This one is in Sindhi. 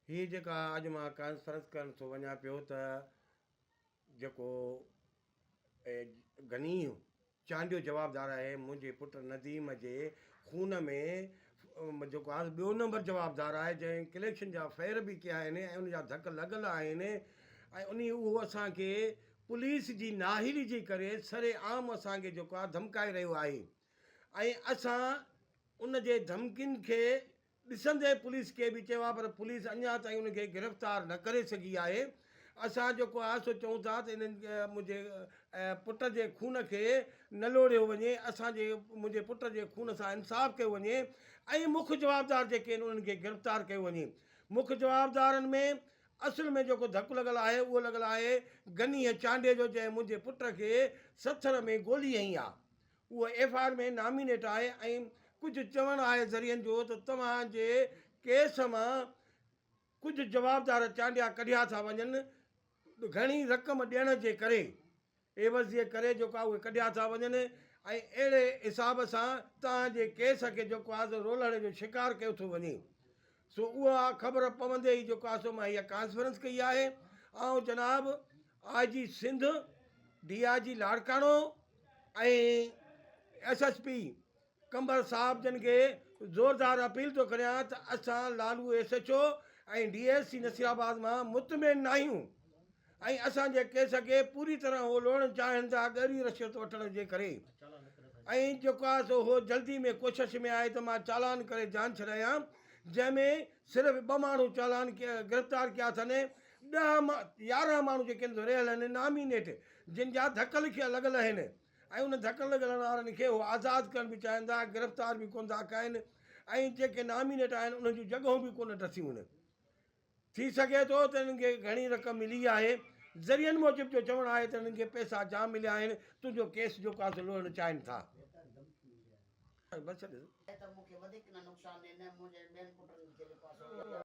هي جيڪا اڄ مان ڪانفرنس ڪرڻ ٿو وڃان پيو ته جيڪو غني چانڊيو جوابدار آهي منهنجي پٽ نديم جي خون ۾ جيڪو آهي ٻيو نمبر جوابدار آهي جنهن ڪليڪشن جا فير به ڪيا آهن ۽ ان جا ڌڪ لڳل آهن ۽ انهي اهو اسان کي پوليس جي نااهلي جي ڪري سر عام اسان کي جيڪو آهي ڌمڪائي رهيو آهي ۽ اسان ان جي ڌمڪين کي ڏسندي پوليس کي به چيو آهي پر پوليس اڃا تائين ان کي گرفتار نه ڪري سگهي آهي اسان جيڪو آهي سو چئون ٿا ته انهن منهنجي پٽ جي خون کي نه لوڙهيو وڃي اسان جي منهنجي پٽ جي خون سان انصاف ڪيو وڃي ۽ مک جوابدار جيڪي آهن انهن کي گرفتار ڪيو وڃي مک جوابدارن ۾ اصل ۾ جيڪو ڌڪ لڳل آهي اهو لڳل آهي غني چانڊيي جو جنهن منهنجي پٽ کي سٿر ۾ گولي هنئي آهي اهو ايف I R ۾ nominate آهي ۽ ڪجهه چوڻ آهي ذريعن جو ته توهان جي ڪيس مان ڪجهه جوابدار چانڊيا ڪڍيا ٿا وڃن گهڻي رقم ڏيڻ جي ڪري عيوض جي ڪري جيڪو آهي اهي ڪڍيا ٿا وڃن ۽ اهڙي حساب سان توهان جي ڪيس کي جيڪو آهي سو رولهڙي جو شڪار ڪيو ٿو وڃي سو اها خبر پوندي ئي جيڪو آهي سو مان هيء ڪانفرنس ڪئي آهي. آئون جناب I G Sindh, D I G Larkana ۽ S S P Qambar صاحب جن کي زوردار اپيل ٿو ڪريان ته اسان Lalo S H O ۽ D S C Nasirabad مان مطمئن ناهيون ۽ اسان جي ڪيس کي پوري طرح هو لوڙڻ چاهين ٿا ڳري رشوت وٺڻ جي ڪري ۽ جيڪو آهي سو هو جلدي ۾ ڪوشش ۾ آهي ته مان چالان ڪري جان ڇڏايان جنهن ۾ صرف ٻه ماڻهو چالان گرفتار ڪيا اٿن ڏهه 11 ماڻهو جيڪي رهيل آهن نامينيٽ جن جا ڌڪ لکيا لڳل آهن ۽ ان ڌڪ لڳل وارن کي هو آزاد ڪرڻ به چاهين ٿا گرفتار به ڪونه ٿا ڪن ۽ جيڪي نامينيٽ آهن انهن جون جڳهون به ڪونه ڏسيون آهن ٿي سگهي ٿو ته هنن کي گهڻي رقم ملي آهي. ذريعن موجب جو چوڻ آهي ته هنن کي پئسا جام مليا آهن، تنهنجو ڪيس جو ڪاسو لوڙهڻ چاهين ٿا. ته مون کي وڌيڪ نه نقصان ڏي نه منهنجي ٻين پٽن کي جيڪو آهي سو.